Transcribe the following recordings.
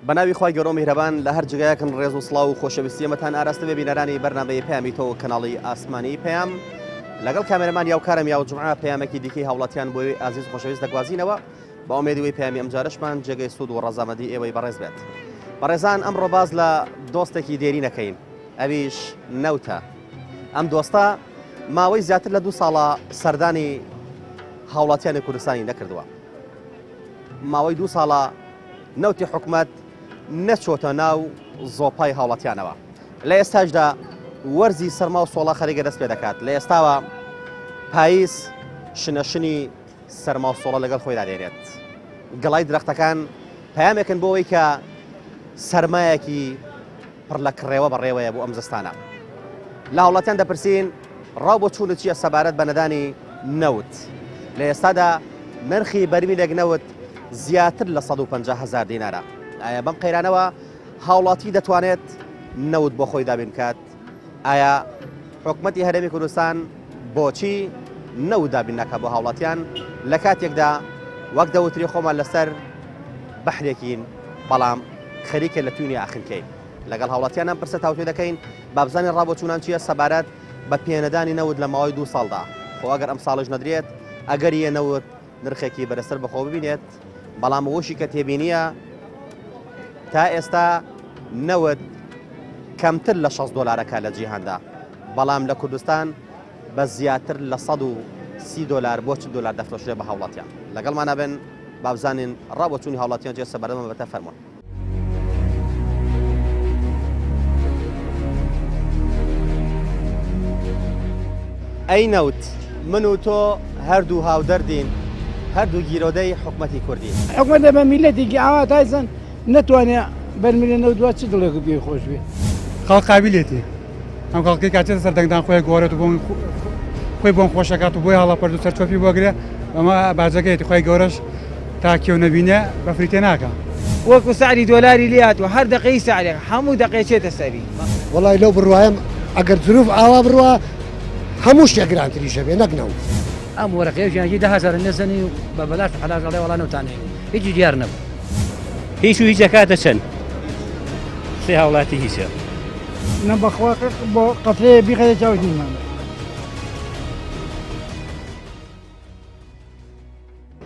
بەناوی خوای گەورەو میهرەبان لە هەر جێگایەکن ڕێز و سڵاو و خۆشەویستی ئێمەتان ئاراستە بێ بینەرانی بەرنامەی پەیامی تۆ کەناڵی ئاسمانی پەیام لەگەڵ کامێرەمان یاوکارم یاو جومعە پەیامێکی دیکەی هاوڵاتیان بۆ ئێوەی ئازیز خۆشەویست دەگوازینەوە بە ئومێدی وەی پەیامی ئەمجارەشمان جێگەی سوود و ڕەزامەندی ئێوەی بەڕێز بێت بەڕێزان ئەمڕۆ باس لە دۆستێکی دێرینەکەین ئەویش نەوتە ئەم دۆستە ماوەی زیاتر لە دوو ساڵە سەردانی هاوڵاتیانی کوردستانی نەکردووە ماوەی دوو ساڵە نەوتی حکومەت نەچۆتە ناو زۆپای هاوڵاتیانەوە. لە ئێستاشدا وەرزی سەرما و سۆڵە خەریکە دەست پێ دەکات. لە ئێستاوە پاییز شنەشنی سەرما و سۆڵە لەگەڵ خۆیدا دێنێت. گەڵای درەختەکان پەیامێکن بۆ ئەوەی کە سەرمایەکی پڕ لە کڕێوە بەڕێوەیە بۆ ئەم زستانە. لە هاوڵاتیان دەپرسین ڕاو بۆ چوونت چییە سەبارەت بە نەدانی نەوت؟ لە ئێستادا نرخی بەرمیلێک نەوت زیاتر لە 150 هەزار دینارە. ئایا بەم قەیرانەوە هاوڵاتی دەتوانێت نەوت بۆ خۆی دابین بکات؟ ئایا حکومەتی هەرێمی کوردستان بۆچی نەوت دابین ناکات بۆ هاوڵاتیان لە کاتێکدا وەک دەوتری خۆمان لەسەر بەحرێکین بەڵام خەریکە لە توینی ئاخنکەین لەگەڵ هاوڵاتیان ئەم پرسە تاوتوێ دەکەین با بزانین ڕابۆچوونان چییە سەبارەت بە پێنەدانی نەوت لە ماوەی دوو ساڵدا خۆ ئەگەر ئەم ساڵش نەدرێت ئەگەریە نەوت نرخێکی بەرزتر بەخۆ ببینێت بەڵام وەشی کە تێبینیە تا ئێستا نەوت کەمتر لە 60 دۆلارەکە لە جیهاندا بەڵام لە کوردستان بە زیاتر لە 130 دۆلار بۆ 40 دۆلار دەفرۆشرێ بە هاوڵاتیان لەگەڵمانە بن بابزانین ڕابۆچوونی هاوڵاتیان جێ سەبارەت بەمە فەرموون. ئەی نەوت من و تۆ هەردوو هاودەردین هەردوو گیرۆدەی حکومەتی کوردین. حکومەتە بە میلەتێکی ئاوا تایسن نەتوانێ بەرمیلە نەوت وا چ دڵێک پێی خۆش بێ. خەڵک قابیلێتی ئەم خەڵکی کاتێتە سەر دەنگدان خۆی گۆڕێت و بۆ خۆی بۆم خۆشەکات و بۆی هەڵەپەرد و سەرچۆپی بۆ گرێ ئەمە باجەکەیەتی خۆی گەورەش تا کێو نەبینێ بەفری تێ ناکا. وەکو سعری دۆلاری لێ هاتووە هەر دەقەی سعرێک هەموو دەقەی چێتە سەری. وەڵای لەو بڕوایەم ئەگەر زروف ئاوا بڕوا هەموو شتێک گرانتریش ئەبێ نەک نەوت. ئەم وەرەقەیەش یانجی 10,000 نەزەنی و بە بەلاش و حەلاش ئەڵێ وەڵا نەوتان هەیە هیچی دیار نەبوو. هیچ و هیچ ئەکاتە چەند؟ سێ هاوڵاتی هیچە. نە بەخوا بۆ قەترەیە بیخەیە چاوت نیمان.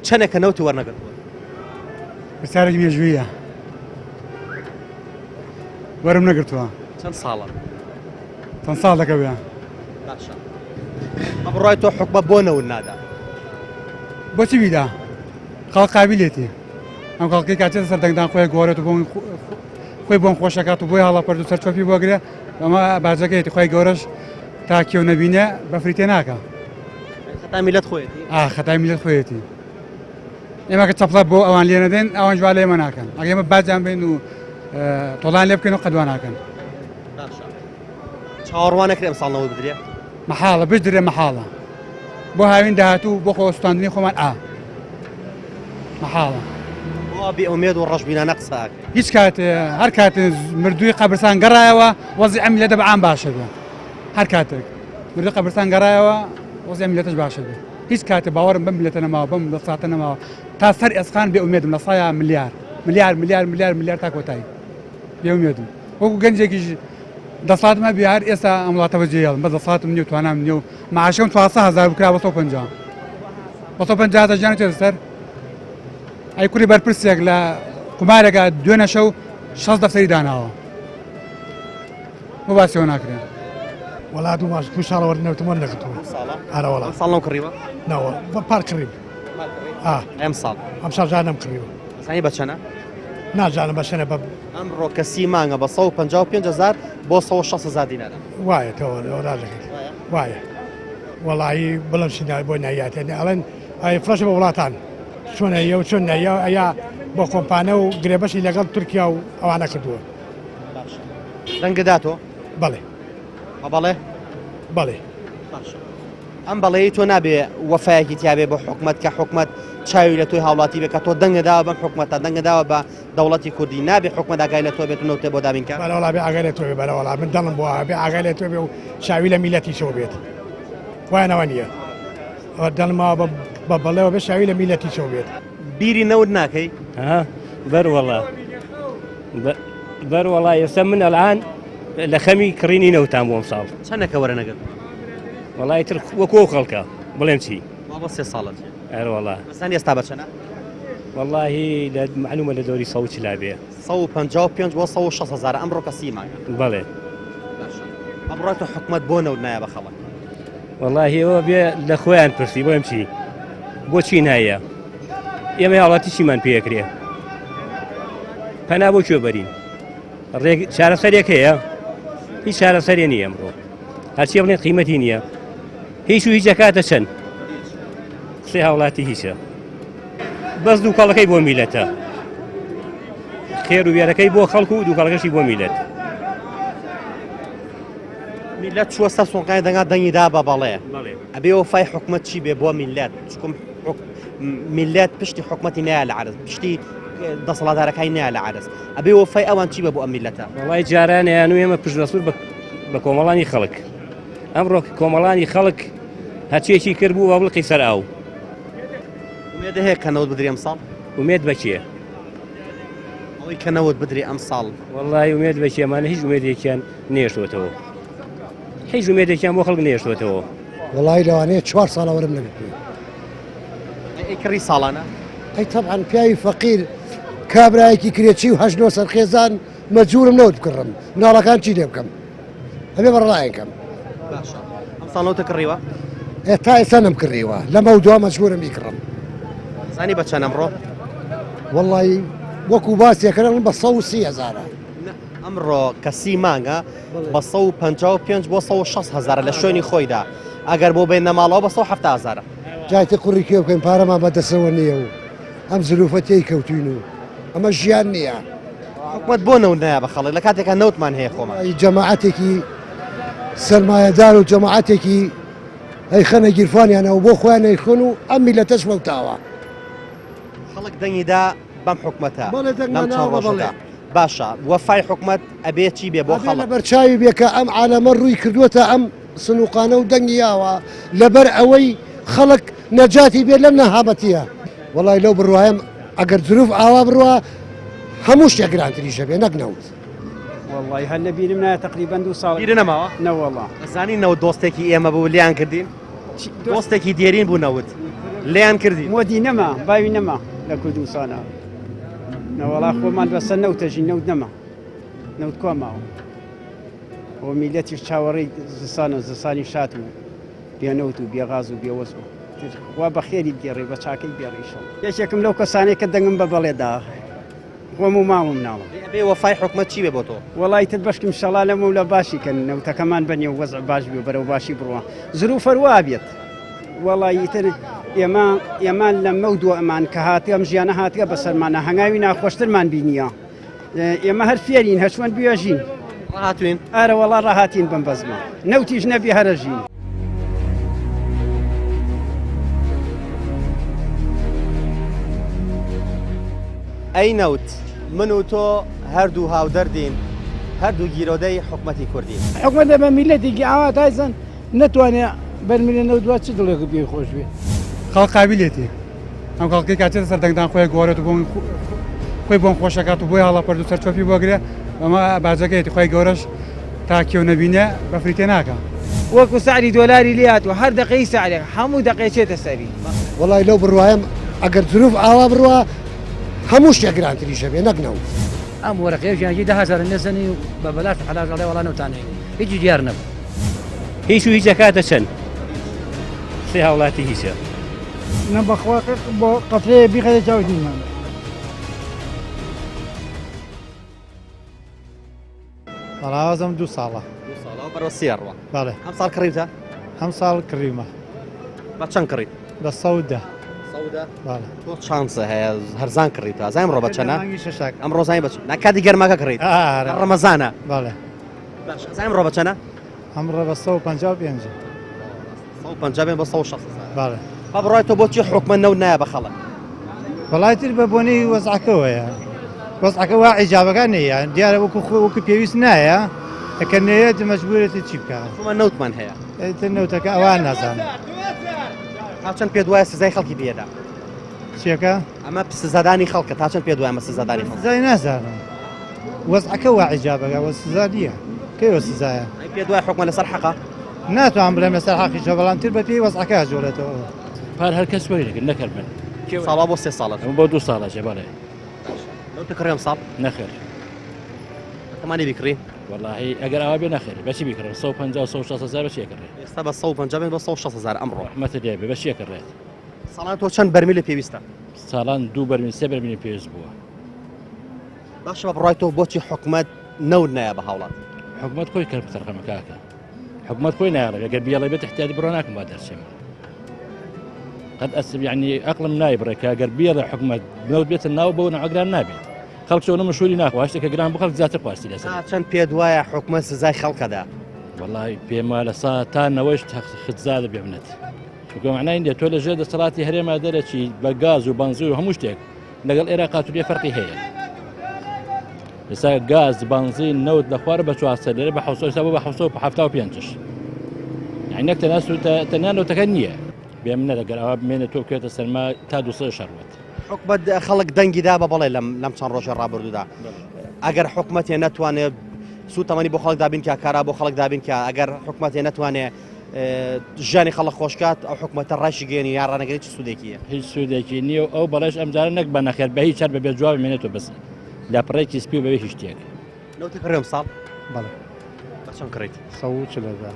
چەنێکە نەوتی وەرنەگرتووە؟ پرسیارێکی مێژوویە وەرم نەگرتووە. چەند ساڵە؟ چەند ساڵ دەکەوێ. باشە بە بڕای تۆ حکومە بۆ نەوت نادا؟ بۆچی بیدا؟ خەڵک قابیلێتی ئەم خەڵکی کاتێ سەر دەنگدان خۆی گۆڕێت و بۆ خۆی بۆم خۆشەکات و بۆی هەڵەپەرد و سەرچۆپی بۆ گرێ ئەمە باجەکەیەتی خۆی گەورەش تا کێو نەبینێ بەفری تێ ناکا. خەتای میلەت خۆیەتی؟ ئا خەتای میلەت خۆیەتی. ئێمە کە چەپڵە بۆ ئەوان لێ نەدەین ئەوان جوا لێمە ناکەن. ئەگەر ئێمە باجیان بین و تۆڵان لێ بکەین و قەدوا ناکەن. باشە. چاوەڕوان نەکرێ ئەمساڵ نەوت بدرێ؟ مەحاڵە بدرێ مەحاڵە. بۆ هاوین داهاتوو بۆ خۆ سوتاندنی خۆمان ئا مەحاڵە. بۆ بێ ئومێد و ڕەشبینانە قسە ئەکەی؟ هیچ کاتێ هەر کاتێ مردووی قەبرسان گەڕایەوە وەزی ئەم میللەتە بە عام باشە بێ. هەر کاتێک مردووی قەبرستان گەڕایەوە وەزعی میللەتەش باشە بێ هیچ کاتێ باوەڕم بەم میللەتە نەماوە بەم دەسەڵاتە نەماوە تا سەر ئێسقان بێ ئومێدم لە سایە ملیار ملیار ملیار ملیار ملیار تا کۆتایی بێ ئومێدم وەکو گەنجێکیش دەسەڵاتم هەبێ هەر ئێستا ئەم وڵاتە بەجێ هێڵم بەس دەسەڵاتم نییە و توانام نییە و معاشەکەم 400 هەزار بکرا بە 150 بە 150 هەزار ژیان چێتە سەر ئەی کوڕی بەرپرسێک لە قومارێکە دوێنە شەو 60 دەفتەری داناوە بۆ باسی ئەوە ناکرێ؟ وەڵا دوو ماس دوو ساڵە وەر نەوتم وەر نەگرتووە ئارە وەڵا ساڵ نەو کڕیوە نەوە بە پار کڕیم ئا ئەم ساڵ ئەم ساڵ جار نەم کڕیوە زانی بە چەنە نازانم بە چەنە بە ئەمڕۆ کە سی مانگە بە 155 هزار بۆ 160 هزار دینارە وایە تەوە ڕازەکەیت وایە وەڵایی بڵم سینا بۆ نایاتێ ئەڵێن ئەی فرۆشە بە وڵاتان چۆن ئەیە و چۆن نایە ئەیا بۆ کۆمپانە و گرێبەستی لەگەڵ تورکیا و ئەوانە کردووە باشە دەنگت داتۆ؟ بەڵێ. بە بەڵێ؟ بەڵێ. باشە ئەم بەڵێی تۆ نابێ وەفایەکی تیاابێ بۆ حکومت کە حکومت چاوی لە تۆی هاوڵاتی بێ کە تۆ دەنگە داوە بەم حکومەتە دەنگە داوە بە دەوڵەتی کوردی نابێ حکومت ئاگای لە تۆ بێت و نەوتێ بۆ دابینکە بەرەوەڵا بێ ئاگای لە تۆ بێ بەرەوەڵا من دڵم بۆ بێ ئاگای لە تۆ بێ و چاوی لە میلەتی تۆ بێت وایانەوە نییە ئەوە دڵمەوە بە بەڵێەوە بێ چاوی لە میلەتی تۆ بێت بیری نەوت ناکەی؟ ها بەروەڵا. بەر وەڵا ئێستا من ئەلان لە خەمی کڕینی نەوتان بۆم ساڵ. چەندەکە وەرە نەگرت؟ وەڵای تر وەکۆ خەڵکە بڵێم چی؟ وا بۆ سێ ساڵە چێ. ئەرەوەڵا. مەسان ئێستا بە چەنە؟ وەڵاهی لە معلومە لە دەوری 140 بێ. 155 بۆ 160 هەزار ئەمڕۆ کە سی مانگە. بەڵێ. باشە. ئەمڕۆ تۆ حکومەت بۆ نەوت نایە بە خەڵک؟ وەڵاهی ئەوە بێ لە خۆیان پرسی بۆم چی؟ بۆچی نایە؟ ئێمە هاوڵاتی چیمان پێکرێ؟ پەنا بۆ کوێ بەرین؟ ڕێک چارەسەرێک هەیە؟ هیچ چارەسەرێ نییە ئەمڕۆ. هەرچی بڵێن قیمەتی نییە. هیچ و هیچەکاتە چەند؟ قسەی هاوڵاتی هیچە. بەس دووکەڵەکەی بۆ میلەتە. خێر و وێرەکەی بۆ خەڵک و دووکەڵەکەشی بۆ میلەت. میلەت چووە سەر سۆنقای دەنگا دەنگی دا بە بەڵێ. ئەبێ وەفای حکومەت چی بێ بۆ میلەت چکم میلەت پشتی حکومەتی نایە لە عەرز پشتی دەسەڵاتدارەکانی نایە لە عەرز ئەبێ وەفای ئەوان چی بە بۆ ئەم میلەتە. وەڵای جارانیان و ئێمە پشت بەسوور بە کۆمەڵانی خەڵک ئەمڕۆ کۆمەڵانی خەڵک هەرچیەکی کرد بوو بە بڵقی سەر ئاو. ئومێد هەیە کە نەوت بدرێ ئەمساڵ؟ ئومێد بە کێ؟ ئەوەی کە نەوت بدرێ ئەمساڵ. وەڵای ئومێد بە کێ ئەمانە هیچ ئومێدێکیان نێشتوەتەوە. هیچ ئومێدێکیان بۆ خەڵک نێشتوەتەوە. وەڵای لەوانەیە چوار ساڵە وەرم نەگرتووە. ئەی کڕی ساڵانە؟ ئەی تەبعەن پیاوی فەقیر کابرایەکی کرێچی و هەشت نۆ سەرخێزان مەجبورم نەوت بکڕم مناڵەکان چی لێ بکەم ئەبێ بەڕڵایان کەم. باشە ئەمساڵ نەوتە کڕیوە؟ ئێ تا ئێستا نەمکڕیوە لەمەو دوا مەجبورم بیکڕم. زانی بە چەند ئەمڕۆ؟ وەڵی وەکو باسێکەکەن بە 130 هەزارە. ئەمڕۆ کە سی مانگە بە 155 بۆ 160 هەزارە لە شوێنی خۆیدا ئەگەر بۆ بێنە ماڵەوە بە 170 هەزارە. جایتە قوڕی کوێ بکەین پارەمان بەدەسەوە نییە و ئەم زروفە تێی کەوتوین و ئەمە ژیان نییە. حکومەت بۆ نەوت نایە بە خەڵک لە کاتێکا نەوتمان هەیە خۆمان. جەماعەتێکی سەرمایەدار و جەماعەتێکی ئەیخەنە گیرفانیانەوە بۆ خۆیان ئەیخۆن و ئەم میلەتەش فەوتاوە. خەڵک دەنگی دا بەم حکومەتە لەم چەند ڕۆژەدا. باشە وەفای حکومەت ئەبێ چی بێ بۆ خەڵک؟ لەبەرچاوی بێ کە ئەم عالەمە ڕووی کردووەتە ئەم سنوقانە و دەنگی یاوە لەبەر ئەوەی خەڵک نەجاتی بێ لەم نەهامەتیە. وەڵای لەو بڕوایەم ئەگەر زروف ئاوا بڕوا هەموو شتێک گرانتریشە بێ نەک نەوت. وەڵی هەر لە بیرم نایە تەقریبەن دوو ساڵ. بیرت نەماوە؟ نەوەڵا. ئەزانی نەوت دۆستێکی ئێمە بوو لێیان کردین؟ دۆستێکی دێرین بوو نەوت لێیان کردین. مۆدی نەما باوی نەما لە کوردستانا. نەوەڵا خۆمان بەسەر نەوتەژین نەوت نەما نەوت کوا ماوە. بۆ میلەتیش چاوەڕێی زستانە زستانی شات و بێنەوت و بێغاز و بێوەز و خوا بە خێری بگێڕێ بە چاکەی بێڕێ ئیشەڵ. یەکێکم لەو کەسانەی کە دەنگم بە بەڵێ دا خۆم و مامم ناڵم. ئەی ئەبێ وەفای حکومەت چی بێ بۆ تۆ؟ وەڵای تر بەشکم شەڵا لەمەولا باشی کەن نەوتەکەمان بەنێ و وەزع باش بێ و بەرەو باشی بڕوا زروف هەر وا بێت وەڵای ئیتر ئێمە ئێمە لەمەو دووە ئەمان کە هاتیە ئەم ژیانە هاتیە بەسەرمانە هەنگاوی ناخۆشترمان بینیە ئێمە هەر فێرین هەچوەن بێژین. ڕاهاتوین؟ ئارە وەڵا ڕاهاتین بەم بەزمە نەوتیش نەبی هەرەژین. ئەی نەوت من و تۆ هەردوو هاودەردین هەردوو گیرۆدەی حکومەتی کوردین. حکومەتە بە میلەتێکی ئاوا تایسن نەتوانێ بەرمیلە نەوت وا چ دڵێک پێی خۆش بێ. خەڵک قابیلێتی ئەم خەڵکی کاتێتە سەر دەنگدان خۆی گۆڕێت و بۆ خۆی بۆم خۆشەکات و بۆی هەڵەپەرد و سەرچۆپی بۆ گرێ ئەمە باجەکەیەتی خۆی گەورەش تا کێو نەبینێ بەفری تێ ناکا. وەکو سعری دۆلاری لێ هاتووە هەر دەقەی سعرێک هەموو دەقەی چێتە سەری. وەڵای لەو بڕوایەم ئەگەر زروف ئاوا بڕوا هەموو شتێک گرانتریشە بێ نەک نەوت. ئەم وەرەقەیە ژیانجی 10 هەزار نێزەنی و بە بەلاش و حەلاش ئەڵێ وەڵا نەوتان هەیە هیچی دیار نەبوو. هیچ و هیچ ئەکاتە چەند؟ قسەی هاوڵاتی هیچە. نا بەخوا بۆ قەترەیە بیخەیە چاو دیمان. وەڵا وازم دوو ساڵە. دوو ساڵە و بەرەو سێ ئەڕوا. بەڵێ. ئەم ساڵ کڕیوتە؟ ئەم ساڵ کڕیومە. بە چەند کڕیت؟ بە 110. 110؟ بەڵێ. تۆ چانسە هەیە هەرزان کڕیتە ئەزانم ئەمڕۆ بە چەنە؟ مانگی شەشاک. ئەمڕۆ زانی بە چەنە؟ نا کاتی گەرماکە کڕیت. ئارە. ڕەمەزانە. بەڵێ. باش ئەزانم ئەمڕۆ بە چەنە؟ ئەمڕۆ بە 155. 155 بۆ 160 هەزار. بەڵێ. با بڕوای تۆ بۆچی حکومەت نەوت نایە بە خەڵک؟ وەڵای تر بە بۆنەی وەزعەکەوەیە. وەزعەکە وا عیجابەکان نییە دیارە وەکو خۆ وەکو پێویست نایە ئەکە نەیەت مەجبورێتی چی بکە خۆمان نەوتمان هەیە. تر نەوتەکە ئەوان نازانن. تا چەند پێت وایە سزای خەڵکی پێدا؟ چیەکە؟ ئەمە سزادانی خەڵکە تا چەند پێت وایە ئەمە سزادانی خەڵکە؟ سزای نازانم. وەزعەکە وا عیجابەکە وە سزا نییە کەی وە سزایە؟ ئەی پێت وایە حکومەت لەسەر حەقە؟ ناتوانم بڵێم لەسەر حەقیشە بەڵام تر بەپێی وەزعەکە ئەجوڵێتەوە. پار هەر کەس وەری نەکرد نەکرد من. ساڵا بۆ سێ ساڵە. بۆ دوو ساڵە جێ بەڵێ. نەوتە کڕی ئەم ساڵ؟ نەخێر. تەمانی بیکڕی؟ وەڵاهی ئەگەر ئاوا بێ نەخێر بەچی بیکڕم 150 160 هەزار بەچی ئەکڕێ؟ ئێستا بە 150 بێت بۆ 160 هەزار ئەمڕۆ. ڕەحمەتت لێ بێ بەچی ئەکڕێت؟ ساڵان تۆ چەند بەرمیلت پێویستە؟ ساڵان دوو بەرمیل سێ بەرمیل پێویست بووە. باشە بە بڕای تۆ بۆچی حکومەت نەوت نایە بە هاوڵاتی؟ حکومەت خۆی کەم تەرخەمە کاکە حکومەت خۆی نایڵێ ئەگەر بیڵێ بێت احتیاجی بڕۆ ناکەم با دەرچێم قد ئەسب یعنی ئەقلم نایبڕێ کە ئەگەر بیڵێ حکومەت نەوت بێتە ناو بەو نەعگران نابێت خەڵک چۆنە مشوری ناخوا شتێکە گران بۆ خەڵک زیاتر خواستی لەسەر چەند پێت وایە حکومەت سزای خەڵکەدا وەڵای پێم وایە لە سا تا نەوەش خزادە بێمنەت چونکە معنای نیە تۆ لە ژێر دەسەڵاتی هەرێما دەرەچی بە گاز و بەنزین و هەموو شتێک لەگەڵ ئێراق تورکیا فەرقی هەیە ئێستا گاز بەنزین نەوت لە خوارە بە 400 لێرە بە 700 ئێستا بۆ بە 775 یعنی نەک تەنها سووتە تەنیا نەوتەکە نییە بێ منە لەگەر ئەوە بمێنێت تۆ بکەوێتە سەرما تا 200 شەڕوت حکومەت خەڵک دەنگی دا بە بەڵێ لەم لەم چەند ڕۆژە ڕابردوودا ئەگەر حکومەتێ نەتوانێت سوتەمەنی بۆ خەڵک دابین کە کارا بۆ خەڵک دابین کە ئەگەر حکومەتێ نەتوانێت ژیانی خەڵک خۆشکات ئەو حکومەتە ڕاشیگەێنی یا ڕانەگەری چ سوودێکی هەیە؟ هیچ سوودێکی نییە و ئەو بەڵێش ئەمجارە نەک بە نەخێر بە هیچ هەر بەبێ جواب مێنێتەوە بەس لاپەڕەیەکی سپی و بەبێ هیچ شتێک. نەوتی کڕی ئەمساڵ؟ بەڵێ. بە چەند کڕیت؟ 140 هەزار.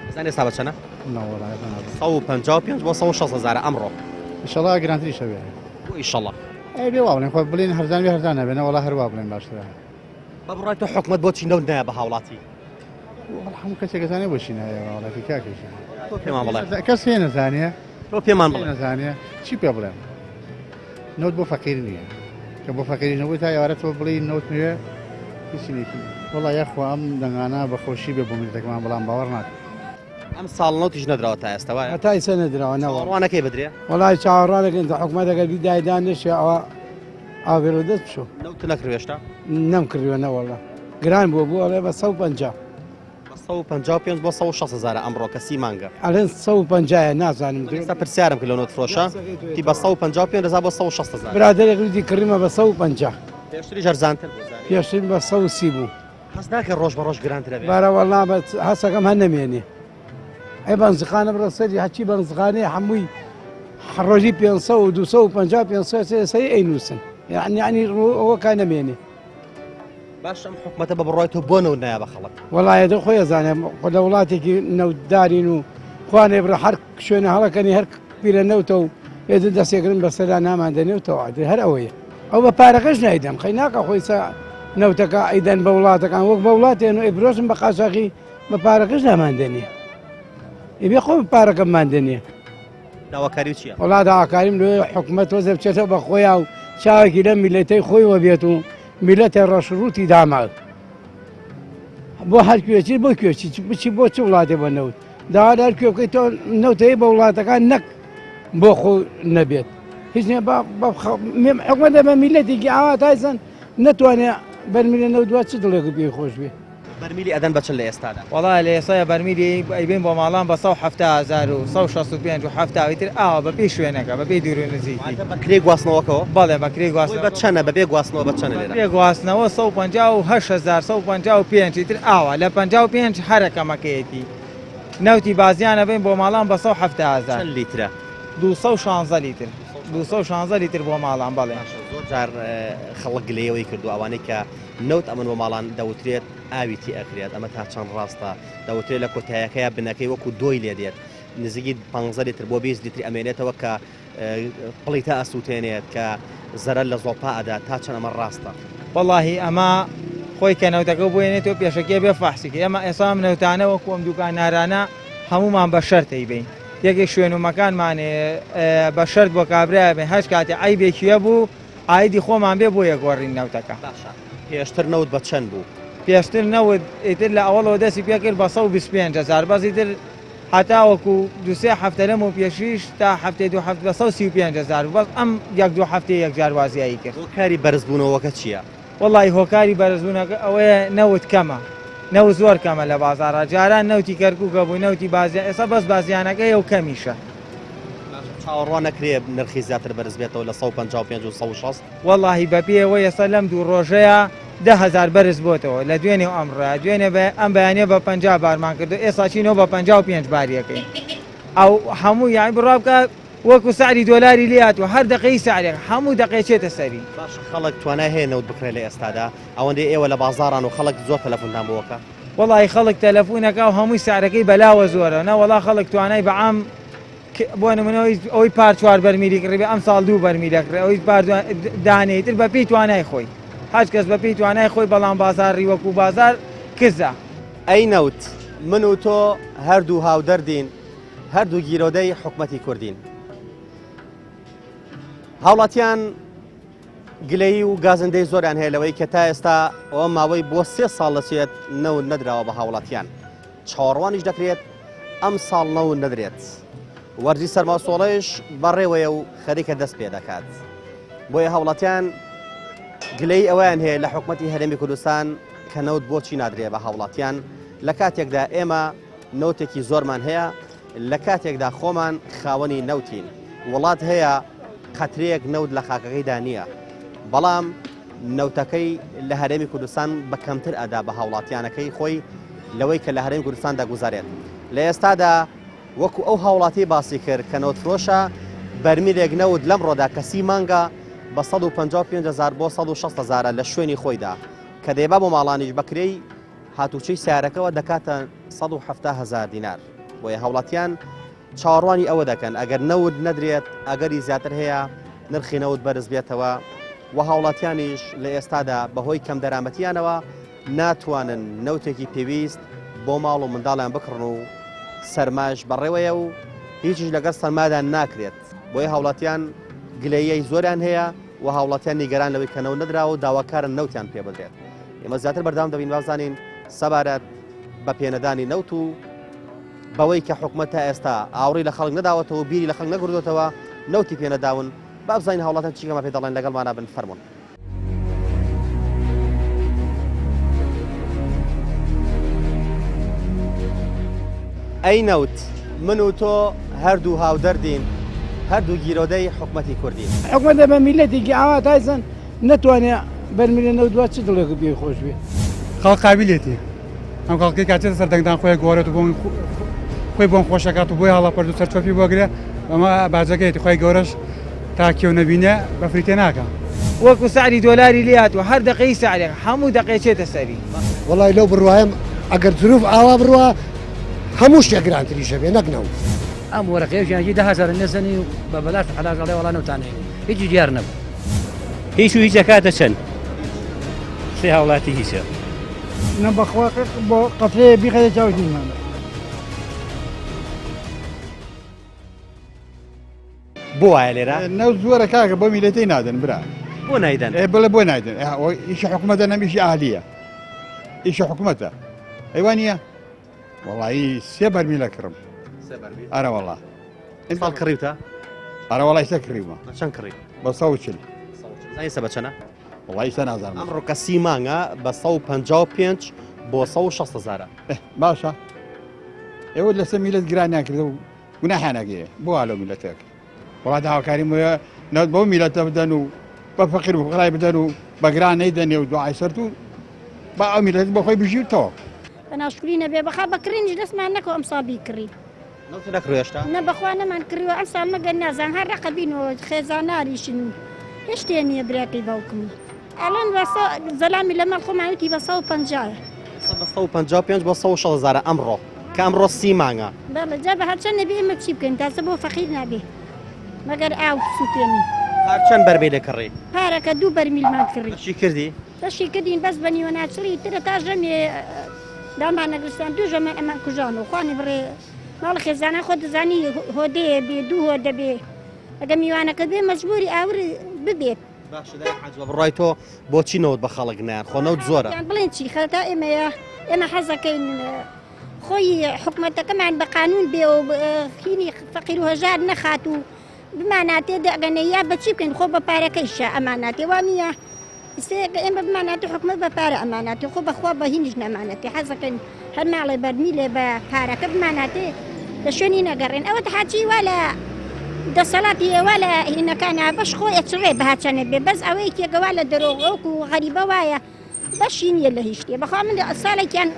ئەزانی ئێستا بە چەنە؟ نەوەڵا نازانم. 155 بۆ 160 هەزارە ئەمڕۆ. ئیشەڵا گرانتریش هەبێ. بۆ ئیشەڵا؟ ئەی بێ وا بڵێن خۆ بڵێن هەرزان بێ هەرزان نابێ نەوەڵا هەر وا بڵێن باشترە. بە بڕوای تۆ حکومەت بۆچی نەوت نایە بە هاوڵاتی؟ وەڵا هەموو کەسێک ئەزانێ بۆچی نایە بە هاوڵاتی کاکە گیان. تۆ پێمان بڵێ. کەس هەیە نەزانێ؟ تۆ پێمان بڵێ. نەزانێ چی پێ بڵێم؟ نەوت بۆ فەقیر نییە. کە بۆ فەقیریش نەبوو تا ئێوارە تۆ بڵێی نەوت نوێ هیچی نییە. وەڵا یاخوا ئەم دەنگانە بە خۆشی بێ بۆ میللەتەکەمان بەڵام باوەڕ ناکەم. ئەم ساڵ نەوتیش نەدراوە تا ئێستا وایە؟ هەتا ئیسە نەدراوە نەوەڵا. چاوەڕوانەکەی بدرێ؟ وەڵای چاوەڕوانەکەین تا حکومەت ئەگەر بیدای دانیشێ ئەوە ئاوێرە دەست بشۆ. نەوت نەکڕیوە هێشتا؟ نەم کڕیوە نەوەڵا گران بووە بۆ ئەڵێ بە 150. بە 155 بۆ 160 هەزارە ئەمڕۆ کە سی مانگە. ئەڵێن 150 نازانم. من ئێستا پرسیارم کرد لەو نەوت فرۆشە وتی بە 155 هەزار بۆ 160 هەزار. برادەرێک وتی کڕیمە بە 150. پێشتریش هەرزانتر بوو زانی. پێشتر بە 130 بوو. هەست ناکەی ڕۆژ بە ڕۆژ گرانتر ئەبێ؟ بارە وەڵا بەس هەستەکەم هەر نەمێنێ. ئەی بەنزخانە بڕە سەری هەچی بەنزخانەیە هەمووی ڕۆژی 500 و 250 500 سەری ئەینووسن یعنی یعنی ئەوە کا نەمێنێ. باش ئەم حکومەتە بە بڕوای تۆ بۆ نەوت نایە بە خەڵک؟ وەڵایە دە خۆی ئەزانێ خۆ لە وڵاتێکی نەوتدارین و خوانێ بڕە هەر شوێنە هەڵەکەنی هەر پیرە نەوتە و ئێدن دەستێگرن بەسەرا نامان دەنێ و تەواو هەر ئەوەیە. ئەو بە پارەکەش نایدەم قەی ناکە خۆی سە نەوتەکە ئەیدەن بە وڵاتەکان وەک بە وڵاتێن و ئەیفرۆشن بە قاچاخی بە پارەکەش نامان دەنێ ئێ خۆ پارەکەمان دەنێ. داواکاری چییە؟ وڵا داواکاریم لێ حکومەت تۆزێ بچێتەوە بە خۆیان و چاوێکی لەم میلەتەی خۆی وەبێت و میلەتە ڕەشڕووتی داماوت بۆ هەر کوێچی بۆ کوێچی بچی بۆ چ وڵاتێ بۆ نەوت داوا لە هەر کوێ بکەیت تۆ نەوتەیە بە وڵاتەکان نەک بۆ خۆ نەبێت هیچ نییە حکومەت بە میلەتێکی ئاوا تایسن نەتوانێ بەرمیلە نەوت دوات چ دڵێک پێی خۆش بێ. بەرمیلی ئەدەن بە چەند لە ئێستادا؟ وەڵا لە ئێستایا بەرمیلی ئەیبەین بۆ ماڵان بە 170 هەزار و 165 و 70 ئیتر ئاوا بە پێی شوێنەکە بە پێی دوور و نزیکی. واتە بە کرێی گواستنەوەکەوە؟ بەڵێ بە کرێی گواستنەوە. بە چەنە بە بێ گواستنەوە بە چەنە لێرە؟ بە بێ گواستنەوە 158 هەزار 155 ئیتر ئاوا لە 55 هەرە کەمەکەیەتی. نەوتی بازیان ئەبەین بۆ ماڵان بە 170 هەزار. چەند لیترە؟ 216 لیتر 216 لیتر بۆ ماڵان بەڵێ. زۆر جار خەڵک گلەیەوەی کردووە ئەوانەی کە نەوت ئەمن بۆ ماڵان دەوترێت ئاوی تی ئەکرێت ئەمە تا چەند ڕاستە دەوترێت لە کۆتایەکەیا بنەکەی وەکو دۆی لێ دێت نزیکی 15 لیتر بۆ 20 لیتری ئەمێنێتەوە کە پڵیتە ئەسووتێنێت کە زەرەر لە زۆڵپا ئەدات تا چەند ئەمە ڕاستە؟ وەڵاهی ئەمە خۆی کە نەوتەکە بۆێنێتەوە پێشەکیە بێ فەحسی کرد ئێمە ئێستا ئەم نەوتانە وەکو ئەم دوکاندارانە هەمومان بە شەرت ئەیبەین یەکێک شوێن و مەکانمان بە شەرت بۆ کابرایە بێ هەر کاتێ عەیبێکی هەبوو عایدی خۆمان بێ بۆ یەگۆڕین نەوتەکە. باشە پێشتر نەوت بە چەند بوو؟ پێشتر نەوت ئیتر لە ئەوەڵەوە دەستی پێکرد بە 125 هەزار بەس ئیتر هەتاوەکو دوو سێ هەفتە لەمەو پێشیش تا هەفتەی دوو هەفتە بە 135 هەزار بوو بەس ئەم یەک دوو هەفتەیە یەکجار وا زیایی کرد. هۆکاری بەرزبوونەوەکە چییە؟ وەڵاهی هۆکاری بەرزبوونەکە ئەوەیە نەوت کەمە نەوت زۆر کەمە لە بازاڕا جاران نەوتی کەرکوک هەبوو نەوتی بازیان ئێستا بەس بازیانەکە هەیە و کەمیشە. باشە چاوەڕوان نەکرێ نرخی زیاتر بەرز بێتەوە لە 155 و 160؟ وەڵاهی بەپێی ئەوەی ئێستا لەم دوو ڕۆژەیا. 10هزار بەرز بۆتەوە لە دوێنێ و ئەمڕۆ دوێنێ بە ئەم بەیانە بە 50 بارمان کردو ئێستا چینەوە بە 55 باریەکەین ئەو هەموو یانی بڕوا بکە وەکو سعری دۆلاری لێ هاتووە هەر دەقەی سعرێک هەموو دەقەی چێتە سەری. باشە خەڵک توانای هەیە نەوت بکڕێ لە ئێستادا ئەوەندەی ئێوە لە بازاڕان و خەڵک زۆر تەلەفونتان بۆ ئەکا؟ وەڵاهی خەڵک تەلەفونەکا و هەمووی سعرەکەی بەلاوە زۆرە نەوەڵا خەڵک توانای بە عام بۆ نمونە ئەوەی پار چوار بەرمیلی کڕیبێ ئەمساڵ دوو بەرمیل ئەکڕێ ئەوەی پار دانەی تر بەپێی توانای خۆی هەچ کەس بەپێی توانای خۆی بەڵام بازاڕی وەکو بازار کزە. ئەی نەوت من و تۆ هەردوو هاودەردین هەردوو گیرۆدەی حکومەتی کوردین. هاوڵاتیان گلەیی و گازندەی زۆریان هەیە لەوەی کە تا ئێستا ئەوە ماوەی بۆ سێ ساڵ دەچێت نەوت نەدراوە بە هاوڵاتیان چاوەڕوانیش دەکرێت ئەم ساڵ نەوت نەدرێت وەرزی سەرماسۆڵەیش بەڕێوەیە و خەریکە دەست پێ دەکات بۆیە هاوڵاتیان گلەی ئەویان هەیە لە حکومەتی هەرێمی کوردستان کە نەوت بۆچی نادرێ بە هاوڵاتیان لە کاتێکدا ئێمە نەوتێکی زۆرمان هەیە لە کاتێکدا خۆمان خاوەنی نەوتین، وڵات هەیە قەترەیەک نەوت لە خاکەکەیدا نییە، بەڵام نەوتەکەی لە هەرێمی کوردستان بە کەمتر ئەدا بە هاوڵاتیانەکەی خۆی لەوەی کە لە هەرێمی کوردستان دەگوزارێت. لە ئێستادا وەکو ئەو هاوڵاتی باسی کرد کە نەوتفرۆشە، بەرمیلێک نەوت لەمڕۆدا کە سی مانگە بە 155 هەزار بۆ 160 هەزارە لە شوێنی خۆیدا کە دەیبا بۆ ماڵانیش بە کرێی هاتوچۆی سەیارەکەوە دەکاتە 170 هەزار دینار. بۆیە هاوڵاتیان چاوەڕوانی ئەوە دەکەن ئەگەر نەوت نەدرێت ئەگەری زیاتر هەیە نرخی نەوت بەرز بێتەوە و هاوڵاتیانیش لە ئێستادا بەهۆی کەم دەرامەتیانەوە ناتوانن نەوتێکی پێویست بۆ ماڵ و منداڵیان بکڕن و سەرماش بەڕێوەیە و هیچیش لەگەڵ سەرمادا ناکرێت بۆیە هاوڵاتیان گلەیی زۆریان هەیە و هاوڵاتیان نیگەران لەوەی کە نەوت نەدراوە و داواکارن نەوتیان پێ بدرێت ئێمە زیاتر بەردەوام دەبین بازانین سەبارەت بە پێنەدانی نەوت و بەوەی کە حکومەت تا ئێستا ئاوڕی لە خەڵک نەداوەتەوە و بیری لە خەڵک نەکردوێتەوە نەوتی پێنەداون با بزانین هاوڵاتیان چی کەمان پێ دەڵێن لەگەڵمانە بن فەرمونون. ئەی نەوت من و تۆ هەردوو هاودەردین هەردوو گیرۆدەی حکومەتی کوردین. حکومەتە بە میلەتێکی ئاوا تایسن نەتوانێ بەرمیلە نەوت بات چ دڵێک پێی خۆش بێ. خەڵک قابیلێتی ئەم خەڵکی کاتێتە سەر دەنگدان خۆی گۆڕێت و بۆ خۆی بۆم خۆشەکات و بۆی هەڵەپەرد و سەرچۆپی بۆگرێ ئەمە باجەکەیەتی خۆی گەورەش تا کێو نەبینێ بەفری تێ ناکا. وەکو سعری دۆلاری لێ هاتووە هەر دەقەی سعرێک هەموو دەقەی چێتە سەری. وەڵای لەو بڕوایەم ئەگەر زروف ئاوا بڕوا هەموو شتێک گرانتریشە بێ نەک نەوت. ئەم وەرەقەیەش یانجی 10000 نەزەنی و بە بەلاش و حەلاش ئەڵێ وەڵا نەوتان هەیە هیچی دیار نەبوو. هیچ و هیچ ئەکاتە چەند؟ سێ هاوڵاتی هیچە. نە بەخوا بۆ قەترەیە بیخەیە چاوش نیمانە. بۆ وایە لێرە؟ نەوت زۆرە کاکە بۆ میلەتەی نادەن برا. بۆ نایدەن؟ ئێ بڵێ بۆ نایدەن ئیشی حکومەتە نەم ئیشی ئەهلیە ئیشی حکومەتە ئەی وا نییە؟ وەڵایی سێ بەرمیلە کڕم ئەرە وەڵا ساڵ کڕیوتە؟ ئەرە وەڵا ئیستا کڕیومە چەند کڕی؟ بە 140 زانی سە بە چەنە؟ وەڵا ئیستا نازانم ئەمڕۆ کە سی مانگە بە 155 بۆ 160 هەزارە باشە ئێوە لەسەر میلەت گرانیان کردە و گوناحیان ئەگەیە بۆ وا لەو میلەتەک وەڵا داواکاریم وەیە نەوت بەو میلەتە بدەن و بە فەقیر و فوقرای بدەن و بە گران نەیدەنێ و دوعای سەرت و با ئەو میلەت بۆ خۆی بژی و تەواو. بە ناشکری نەبێ بەخوا بە کڕینیش دەستمان نەکەوە ئەمساڵ بیکڕین. نەوت نەکڕی هێشتا؟ نە بەخوا نەمان کڕیوە ئەمساڵ مەگەر نازانم هەر ڕەقە بین و خێزاناریشن و هیچ شتێ نییە براکەی باوکمی. ئەڵێن بە سە زەلامی لە ماڵ خۆمان وتی بە 150. ئێستا بە 155 بۆ 160 هەزارە ئەمڕۆ کە ئەمڕۆ سی مانگە. بەڵێ جا بە هەرچەند نەبێ ئێمە چی بکەین تازە بۆ فەقیر نابێ مەگەر ئاو بسووتێنین. پار چەند بەرمیلێ کڕی؟ پارەکە دوو بەرمیلمان کڕی. بەشی کردی؟ بەشی کردین بەس بە نیوە ناچڵی ترە تا ژەمێ دامان نەگرستان دوو ژەمە ئەمان کوژان و خوانی بڕێ ماڵ خێزانان خۆ دەزانی هۆدەیە بێ دوو هۆدە بێ ئەگە میوانەکە بێ مەجبوری ئاور ببێت. باشە دایە حاج بە بڕوای تۆ بۆچی نەوت بە خەڵک نایەن خۆ نەوت زۆرە. یان بڵێن چی خەتا ئێمەیە ئێمە حەزەکەین خۆی حکومەتەکەمان بە قانون بێ و خینی فەقیر و هەژار نەخات و بماناتێ دەگەنە یا بەچی بکەین خۆ بە پارەکەیشە ئەماناتێ وا نییە ئێستا ئێمە بماناتێ حکومەت بە پارە ئەماناتێ خۆ بەخوا بە هینیش نەمانەتێ حەزەکەین هەر ماڵێ بەرمیلێ بە پارەکە بماناتێ لە شوێنی نەگەڕێن ئەوە حاجی وا لە دەسەڵاتی وا لە هینەکانە بەش خۆی ئەچڕێ بە هەرچەنە بێ بەس ئەوەی کێگەوا لە دەرۆغۆک و غەریبە وایە. بەشی نییە لە هیچ شتێ بەخوا من ساڵێکیان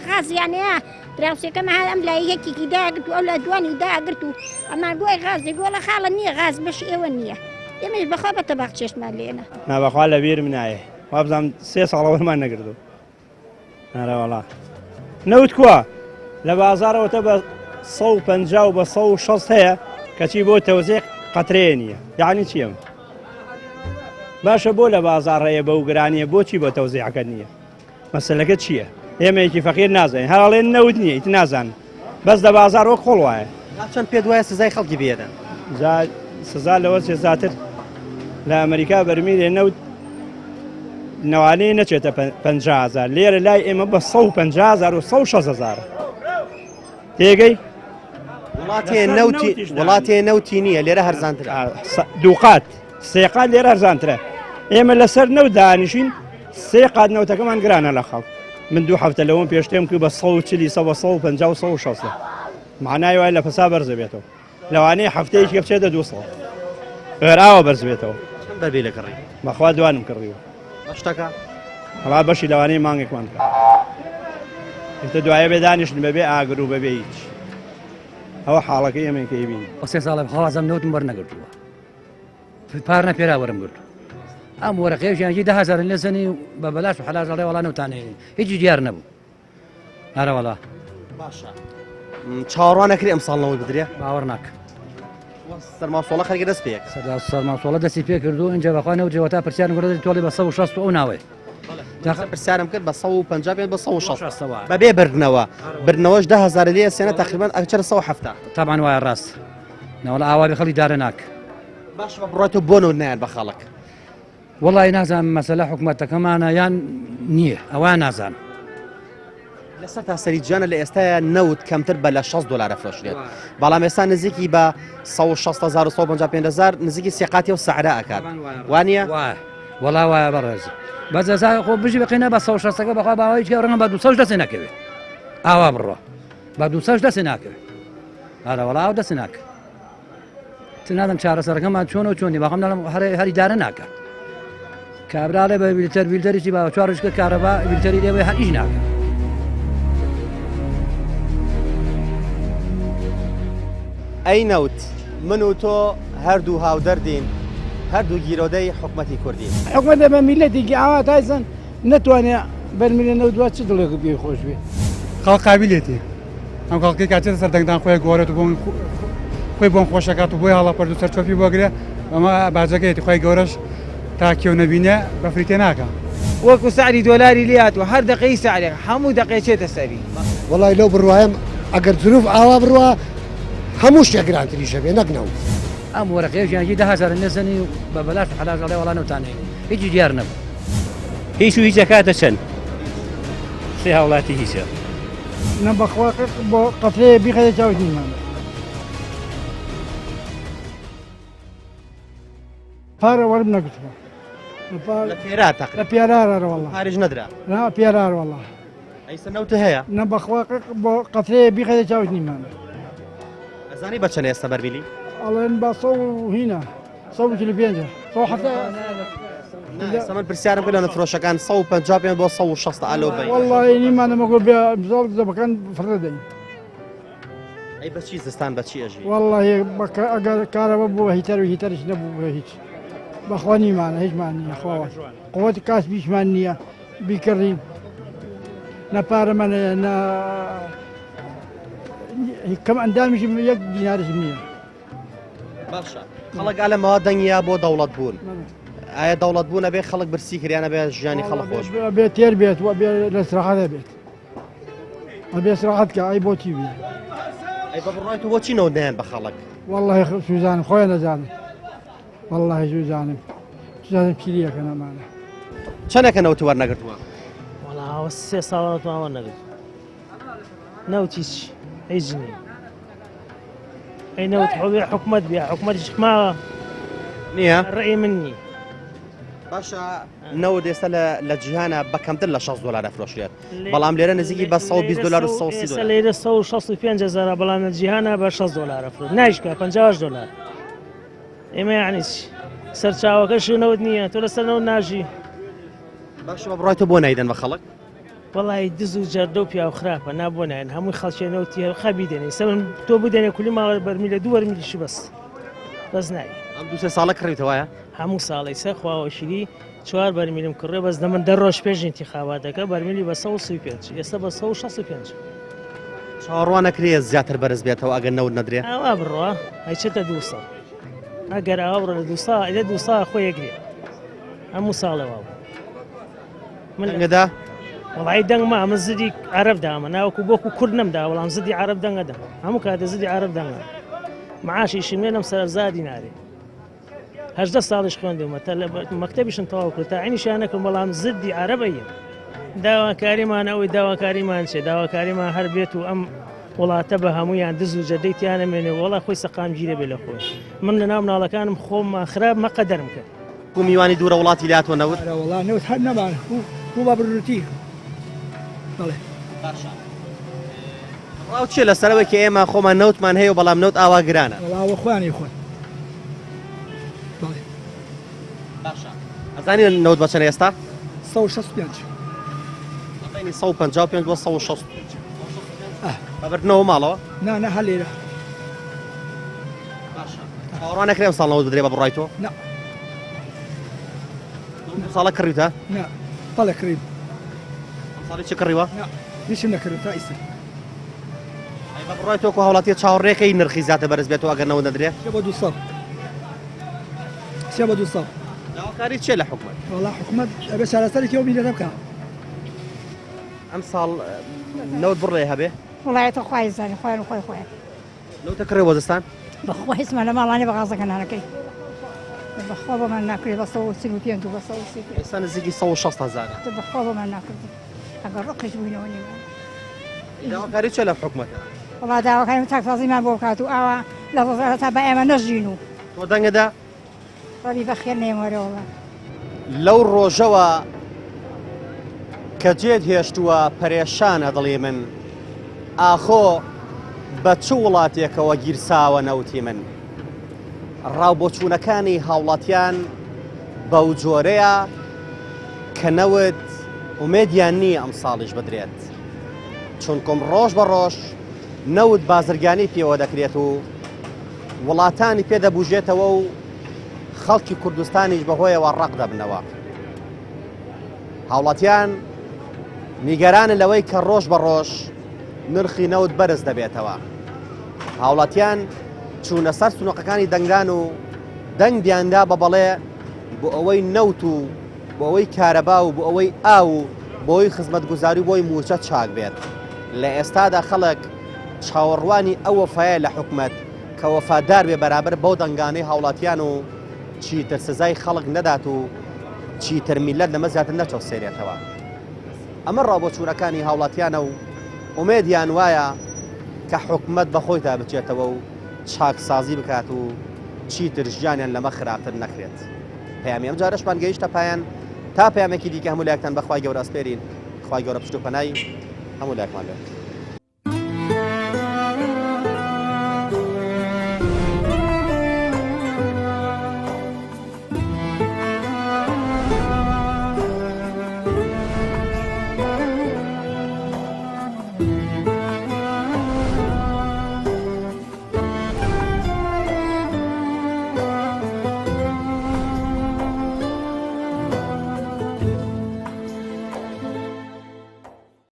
غازیانەیە دراوسێکەمە هەر ئەم لای یەکێکی داگرت و ئەو لای دوانی داگرت و ئەمان گوای غازی گۆڵە خاڵە نییە غاز بەش ئێوە نییە ئێمەش بەخوا بە تەباق چێشتمان لێنە. نا بەخوا لە بیرم نایێ وابزانم سێ ساڵە وەرمان نەگردو ئەرەوەڵا نەوت کوا لە بازارەوە تە بە 150 و بە 160 هەیە کەچی بۆ تەوزیق قەترەیە نییە یعنی چیەم باشە بۆ لە بازار هەیە بەو گرانیە بۆچی بۆ تەوزیعەکە نییە مەسەلەکە چییە؟ ئێمەیەکی فەقیر نازانین هەر ئەڵێن نەوت نییە ئیتر نازانن بەس لە بازاڕ وەک خۆڵ وایە. تا چەند پێت وایە سزای خەڵکی بێدەن؟ جا سزا لەوە سزاتر لە ئەمریکا بەرمیلێ نەوت نەوانەیە نەچێتە 50هزار لێرە لای ئێمە بە 150هزار و 160هزار تێگەی وڵاتێ نەوتی وڵاتێ نەوتی نییە لێرە هەرزانتر دووقات سێقات لێرە هەرزانترە ئێمە لەسەر نەوت دانیشین سێ قات نەوتەکەمان گرانە لە خەڵک من دوو هەفتە لەوەم پێشتێم کرد بە 140 سە بە 150 و 160 معنای وای لە پەسا بەرزە بێتەوە لەوانەیە هەفتەیەکی بچێتە 200 غێراوە بەرز بێتەوە چەند بەربی لە کڕی بەخوا دوانم کڕیوە بەشتەکە وەڵا بەشی لەوانەیە مانگێکمان بکە ئێستا دوایە بێ دانیشتن بەبێ ئاگر و بەبێ هیچ ئەوە حاڵەکەی ئێمەی کە ئەیبینین. سێ ساڵە بخوازم نەوتم وەرنەگرتووە پار نەپێرا وەرم گرت ئەم وەرەقەیەکیان 10000 لێ زەنی بە بەلاش و حەلاش ئەڵێ وەڵا نەوتانەیە هیچ دیار نەبوو ئەرەوەڵا باشە چاوەڕوان نەکرێ ئەم ساڵ نەوت بدرێ باوەڕ ناکە سەرما سۆڵە خەریکە دەست پێک سەردا سەرما سۆڵە دەستی پێ کردو اینجا بەخوا نەوت جەوەتا پرسیارم کرد تۆڵی بە 160 ئەو ناوەی پرسیارم کرد بە 150 بێت بە 160 بەبێ بردنەوە بردنەوەش 10000 لێ سێنە تقریبا ئەچەر 170 طبعا وایە ڕاست نەوەڵا ئاوا بێ خەڵی دارە ناک باش بە بڕات و بۆ نەوت نایان بە خەڵک وەڵی نازانم مەسەلە حکومەتەکەمانە یان نییە ئەوە نازانم. لەسەر تا سەری جیانە لە ئێستاە نەوت کەمتر بە لە 60 دلار فرۆشرێت بەڵام ئێستا نزیکی بە 160155 نزیکی سێقاتی و سەعرا ئەکات وانە وەڵا وایە بەڕێز بەس ئێستا خۆ بژی بقینە بە 160ەکە بەخوا باوەی چێ ڕەنگە بە 200 دەستی نەکەوێت ئاوا بڕۆ بە 200 دەستی ناکەوێت ئارە وەڵا ئەو دەستی ناکەوێت نازم چارەسەرەکەمان چۆن و چۆنی بەخۆم ناڵم هەر ئیدارە ناکات کابرا ڵێ بە ویلتەر ویلتەریی با چوار ڕشکە کارەبا ویلتەری لێوێ هەر ئیش ناکات. ئەی نەوت من و تۆ هەردوو هاودەردین هەردوو گیرۆدەی حکومەتی کوردین. حکومەتە بە میلەتێکی ئاوا تایسن نەتوانێ بەرمیلە نەوت وا چ دڵێک پێی خۆش بێ. خەڵک قابیلێتی ئەم خەڵکی کاتێتە سەر دەنگدان خۆی گۆڕێت و بۆ خۆی بۆم خۆشەکات و بۆی هەڵەپەرد و سەرچۆپی بۆگرێ ئەمە باجەکەیەتی خۆی گەورەش تا کێو نەبینێ بەفری تێ ناکا. وەکو سعری دۆلاری لێ هاتووە هەر دەقەی سعرێک هەموو دەقەی چێتە سەری. وەڵای لەو بڕوایەم ئەگەر زروف ئاوا بڕوا هەموو شتێک گرانتریش ئەبێ نەک نەوت. ئەم وەرەقەیەکیان کی 10000 لێ زەنی و بە بەلاش و حەلاش ئەڵێ وەڵا نەوتانەیە هیچی دیار نەبوو. هیچ و هیچ ئەکاتە چەند؟ سێ هاوڵاتی هیچە. نە بەخوا بۆ قەترەیە بیخەیە چاوت نیمان. پارە وەرم نەگرتووە. لە پێرار تەقریبا. لە پێرار ئەرە وەڵا. پارەش نەدرا. نا پێرار وەڵا. ئەیسە نەوت هەیە؟ نە بەخوا بۆ قەترەیە بیخەیە چاوت نیمان. ئەزانی بە چەند ئێستا بەرمیلی؟ ئەڵێن بە سە و هینە. 145 170 ئێستا من پرسیارم کرد لە فرۆشەکان 155 بۆ 160 ئالۆ بین. وەڵڵاهی نیمانە مەگۆ بێ زۆر زەبەکان فڕێ دەین. ئەی بەچی زستان بەچی ئەژی؟ وەڵڵاهی ئەگەر کارەبا بوو هیتەر و هیتەرش نەبوو بە هیچ. بەخوا نیمانە هیچمان نییە خوا قوت کاسبیشمان نییە بیکڕین نە پارەمان هەیە نە کەم ئەندامیشم یەک دیناریشم نییە. باشە خەڵک ئالە مەوا دەنگیا بۆ دەوڵەت بوون ئایا دەوڵەت بوون ئەبێ خەڵک برسی کریانە بێ ژیانی خەڵک خۆش بێ تێر بێت و بێ لە سراحەت بێت ئەبێ سراحەت کە ئەی بۆچی بێ ئەی بە بڕای تۆ بۆچی نەوت نایەن بە خەڵک والله سوزانم خۆیان نەزانم والله سوزانم سوزانم چیریەکە نەمانە چەندەکە نەوت وەرنەگرتووە وەڵا ئەوە سێ ساڵە نەوتمان وەرنەگرت نەوت هیچ هیچ نییە ئەی نەوت حوێ حکومەت بێ حکومەتیش ماوە نییە ڕێی من نییە باشە نەوت ئێستا لە جیهانە بە کەمتر لە 60 دلار ئەفرۆشرێت بەڵام لێرە نزیکی بە 120 دلار و 130 دلار لێرە 165 هزارە بەڵام لە جیهانە بە 60 دلار ئەفرۆت نایشکا 58 دلار ئێمە یعنی چی سەرچاوەکەش نەوت نییە تۆ لەسەر نەوت ناژی. باشە بە بڕای تۆ بۆ نایدەن بە خەڵک؟ وەڵی دز و جەردە و پیاو خراپە نا بۆ نایەن هەمووی خەڵکێ نەوتی هەر خەبی دێنێ سە من تۆ بدەنێ کولی ماڵە بەرمیلە دوو بەرمیلیشی بەس بەس نای ئەم دوو سێ ساڵە کڕیتەوە وایە؟ هەموو ساڵی سەر خواوەشیری چوار بەرمیلم کڕێ بەس دەمن دە ڕۆژ پێش ئینتیخاباتەکە بەرمیلی بە 135 ئێستا بە 165 چاوەڕوان نەکرێت زیاتر بەرز بێتەوە ئەگەر نەوت نەدرێ ئاوا بڕوا ئەیچێتە 200 ئەگەر ئاوا بڕۆ لە 200 لە 200 خۆی ئەگرێ هەموو ساڵێ وا بوو من دەنگەدا وەڵی دەنگ ما من زدی عەرەب دامە ناوەکو بۆکو کورد نەمدا بەڵام زدی عەرەب دەنگە دەم هەموو کاتە زدی عەرەب دەنگە معاشیشم لێ لەم سەرزادی نارێ هەژدە ساڵیش خوێندومە تا لە مەکتەبیشم تەواو کرد تا عینیشیان نەکردم بەڵام زدی عەرەبەیم داواکاریمان ئەوەی داواکاریمان چێ داواکاریمان هەر بێت و ئەم وڵاتە بە هەمویان دز و جەدەی تیانەمێنێ وڵا خۆی سەقامگیرە بێ لە خۆی من لە ناو مناڵەکانم خۆم خراپ مەقەدەرم کرد کو میوانی دوورە وڵاتی لاتۆ نەوت وڵا نەوت هەر نەمان بوو بە بڕوتی بەڵێ باشە ڕاو چیە لەسەرەوەی کە ئێمە خۆمان نەوتمان هەیە و بەڵام نەوت ئاوا گرانە وەڵا خۆیانی خۆن بەڵێ باشە ئەزانی نەوت بە چەند ئێستا 165 بەینی 155 بۆ 165 بەبردنەوە ماڵەوە نا نا هەر لێرە باشە چاوەڕوان نەکرێ ئەم ساڵ نەوت بدرێ بە بڕای تۆ نا ساڵە کڕیوتە نا بەڵێ کڕیم ساڵی چ کڕیوە هیچم نەکردو تا ئیستا. ئەی بە بڕوای تۆ کو هاوڵاتیە چاوەڕێکەی نرخی زیاتر بەرز بێتەوە ئەگەر نەوە نەدرێ؟ سێ بۆ 200 سێ بۆ 200 داواکاری چیە لە حکومەت؟ وەڵا حکومەت ئەبێ چارەسەرێکی ئەو میللەتە بکا. ئەم ساڵ نەوت بڕێ هەبێ؟ وڵایەتە خوای زانێ خۆیان و خۆی خۆیان. نەوتە کڕێ وەزستان؟ بەخوا هیچمان لە ماڵانێ بە غازەکە نانەکەی بەخوا بۆمان ناکرێت بە 145 و بە 135 ئێستا نزیکی 160 هەزارە بەخوا بۆمان ناکردن ئەگەر ڕقیش بووینەوە نیمان داواکاری چیە لە حکومەتە؟ وەڵا داواکاریم چاکسازیمان بۆ بکات و ئاوا لە ڕۆژانە تا بە ئێمە نەژین و تۆ دەنگەدا؟ ڕەبی بەخێر نەیەمەرەوە. لەو ڕۆژەوە کە جێت هێشتووە پەرێشانە دڵی من ئاخۆ بە چ وڵاتێکەوە گیرساوە نەوتی من ڕاوبۆچوونەکانی هاوڵاتیان بەو جۆرەیە کە نەوت ئومێدیان نییە ئەمساڵیش بدرێت چونکم ڕۆژ بە ڕۆژ نەوت بازرگانی پێوە دەکرێت و وڵاتانی پێ دەبوژێتەوە و خەڵکی کوردستانیش بەهۆیەوە ڕق دەبنەوە. هاوڵاتیان نیگەرانە لەوەی کە ڕۆژ بە ڕۆژ نرخی نەوت بەرز دەبێتەوە. هاوڵاتیان چوونە سەر سنوقەکانی دەنگدان و دەنگیاندا بە بەڵێ بۆ ئەوەی نەوت و بۆ ئەوەی کارەبا و بۆ ئەوەی ئاو و بۆی خزمەتگوزاری و بۆی موچە چاک بێت. لە ئێستادا خەڵک چاوەڕوانی ئەو وەفایە لە حکومەت کە وەفادار بێ بەرابەر بەو دەنگانەی هاوڵاتیان و چیتر سزای خەڵک نەدات و چیتر میللەت لەمە زیاتر نەچەوسێنێتەوە. ئەمە ڕاوبۆچوونەکانی هاوڵاتیانە و ئومێدیان وایە کە حکومەت بەخۆیدا بچێتەوە و چاکسازی بکات و چیتر ژیانیان لەمە خراپتر نەکرێت. پەیامی ئەم جارەشمان گەیشتە پایان تا پەیامێکی دیکە هەموو لایەکتان بەخوای گەورە ئەسپێرین خوای گەورە پشت و پەنای هەموو لایەکمان بێت.